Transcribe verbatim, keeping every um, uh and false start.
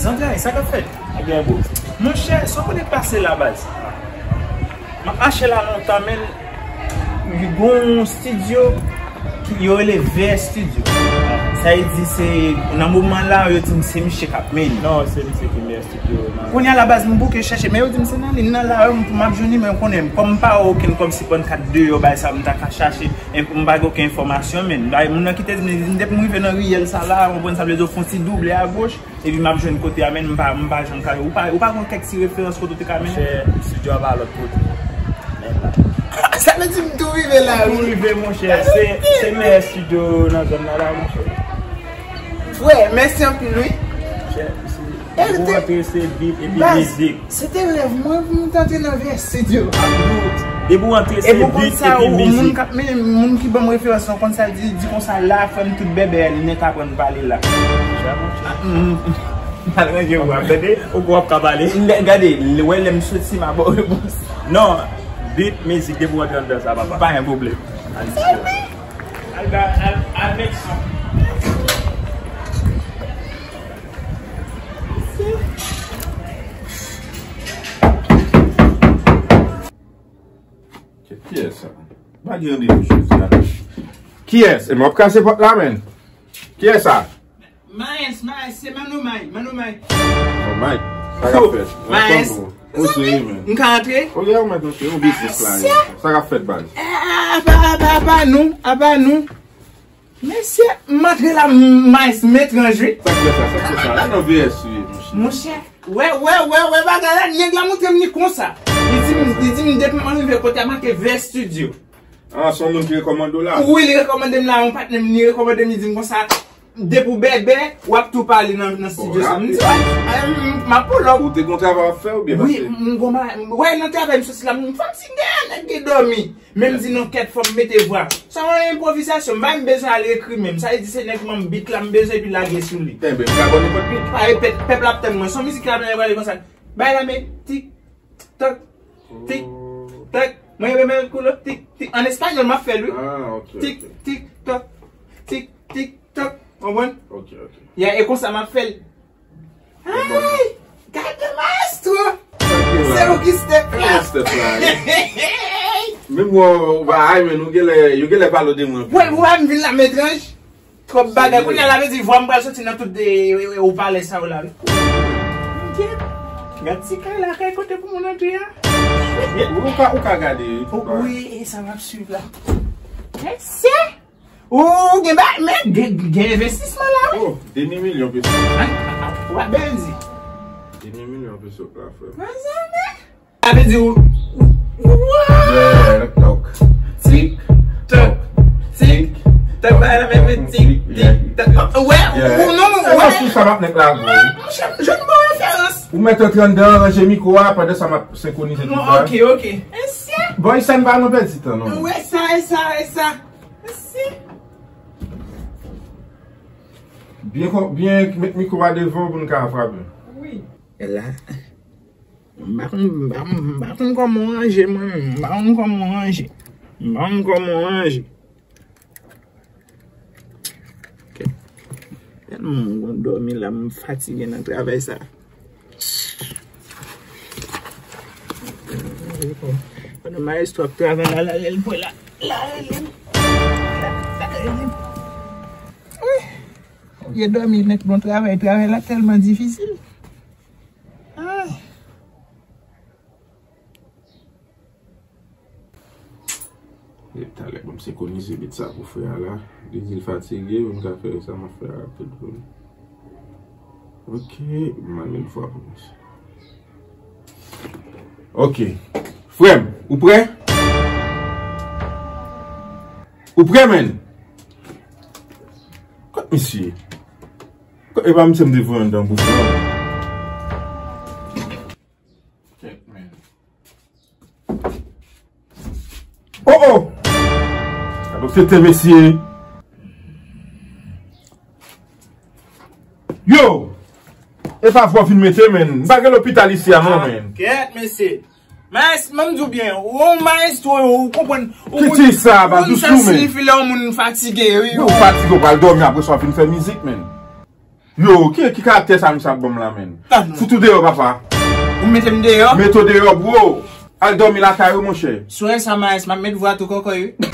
Zantray, sa k ap fèt? Ebyen, bro. Monchè, sa w konnen k pase la, baz? M ap mache la lontan, men gon yon estidyo ki yo rele V S Studio. Sa vle di se, nan moman la, yo di m se misye k ap mennen. Non, se misye ki mennen estidyo nan. Kounye a la, baz, m bouke chèche, men yo di m se nan liy nan la, m, m ap jwenn li, men w konnen, kòm m pa wè okenn kòb si pannkat deyò, bay sa, m ta ka chache, m pa gen okenn enfòmasyon, men, bay, moun nan ki te di m, li di m, depi m rive nan riyèl sa la, w konprann, sa vle di w fè yon ti double agoch, epi m ap jwenn kote a, men m pa, m pa janm ka, ou pa, ou pa gon kèk ti referans kote w te ka mennen? Monchè, estidyo a pa lòt kote. Men la. Sa vle di m tou rive la, wi. Tou rive, monchè. Se, se mèyè estidyo nan zòn nan la, monchè. Frè, mèsi anpil, wi. Monchè, se, pou antre se beat epi mizik. Se te rèv mwen pou m t antre nan V S Studio. Depi w antre se beat epi mizik. Moun k ap mennen, moun ki ban m referans lan, konn sa l di, di konsa la, frè m, tout bèbè a, li nèk aprann pale la. M al ranje w ap tande. Ou kwè w ap ka pale? Gade, wè lè m soti, m a ba w repons. Non, beat, mizik, depi w antre anndan sa, papa. Pa gen pwoblèm. Al, al, al, al, make some. Kiyès sa? Pa gen randevou jodi a. Kiyès? E m ap kase pòt la, menn. Kiyès sa? Maes, Maes, se Manomay, Manomay. Oh, Mike, sa k ap fèt? Maes. Ou se, menn. M ka antre? Ok, ou mèt antre, ou biznis la, sa k ap fèt, baz? Apa, apa, apa nou, apa nou. Mesye, m antre la, m, Maes, m etranj, wi. Sa k fè sa, sa k fè sa? Ala nan V S wi, monchè. Monchè, wè, wè, wè, wè bagay la, nèg la montre m li konsa. Li di m, li di m depi m rive kote a make V S Studio. Ah, se yon moun ki rekòmande w la? Wi, li rekòmande m la, yon patnè m, li rekòmande m, li di m konsa, depi w bèbè, w ap tou pale nan, nan estidyo sa. M di, ay, m, m ap pull up. Ou te gon travay w ap fè oubyen? Wi, m gon bagay, wè, nan travay m soti la, m fè m ti gen, nèg ki dòmi. Men m di non kèt, fò m mete vwa. Sa yon enpwovizasyon, m pa menm bezwen al ekri menm. Sa vle di se nèg ban m beat la, m bezwen epi lage sou li. Enben, m ka ba w nenpòt beat. Pa repèt, pèp la ap tann mwen. Se yon mizik ki ap pale konsa. Bay la men, tik, tak, tik, tak. Mwen renmen koulè tik, tik. An espanyòl, m ap fè l, wi. Ah, ok, ok. Tik, tik, tak. Tik, tik, tak. Konprann? Ok, ok. Ya, e konsa m ap fè l. Ay! Gade maestro! Se ou ki step la! Step la, wi. Menm wè ou pa ay, men nou genlè, yo genlè pale de mwen. Wè, wè, m vin la m etranj. Twòp bagay. Kounye a la vle di vwa m pral soti nan tout de, e, e, ou pale sa yo la, wi. Gad ti kay la, kay kote pou moun antre a. Ou ka, ou ka gade, wi. Wi, e sa m ap swiv la. Mesye! Ou gen ba, men gen, gen envestisman la, wi. Oh, demi milyon peso. An, w ap byen di. Demi milyon peso la, frè. Mezanmi. Sa vle di ou, ou, ou, yeah, tok. Tik, tok. Tik, tok. Bay la men, men tik, tik, tok. Wè, ou non, wè. Sa m ap nèk la, bro. Monchè, jwenn bon referans. Ou mèt antre anndan, ranje mikwo a, pandan sa m ap senkwonize tout sa. Ok, ok. Mesye. Bon, sa n pa nan pèdi tan, non. Wè sa, wè sa, wè sa. Mèsi. Byen, byen met mikwo a devan pou n ka frape. Wi. E la, m pa konn, m pa, m pa konn kòman w ranje mwen menm. M pa konn kòman w ranje. M pa konn kòman w ranje. Tèlman m gon dòmi la, m fatige nan travay sa. Pandan maestro ap travay la, la rele l, la, la rele m. La, la rele m. Wi. Olye dòmi, mèt bon travay. Travay la tèlman difisil. Ay. Depi talè, ban m senkwonize beat sa pou frè a la. Li di l fatige, pou m ka fè sa m ap fè a rapid pou li. Ok, m al met vwa pou misye. Ok. Frè m, ou prè? Ou prè, menn? Kot misye? Kot, e pa misye m te voye anndan bouch lan? Kèt, men. Oh, oh! Gade tenten, mesye. Yo! E pa vwa w vin mete, men. M pa gen lopital isi a, non, men. Kèt, mesye. Maes, men m di w byen, ou maestro, ou konprann, ou konn sa siyifi lè yon moun fatige, wi. Ou fatige, ou pral dòmi, apre sa w ap vin fè mizik, men. Yo, ki, ki karaktè sa misye ap ban m la, menn? Ah, non. Fout ou deyò, papa. Ou mete m deyò? Mete w deyò, bro. Al dòmi lakay ou, monchè. Sou sa, Maes, m ap met vwa tou kòkòy, wi.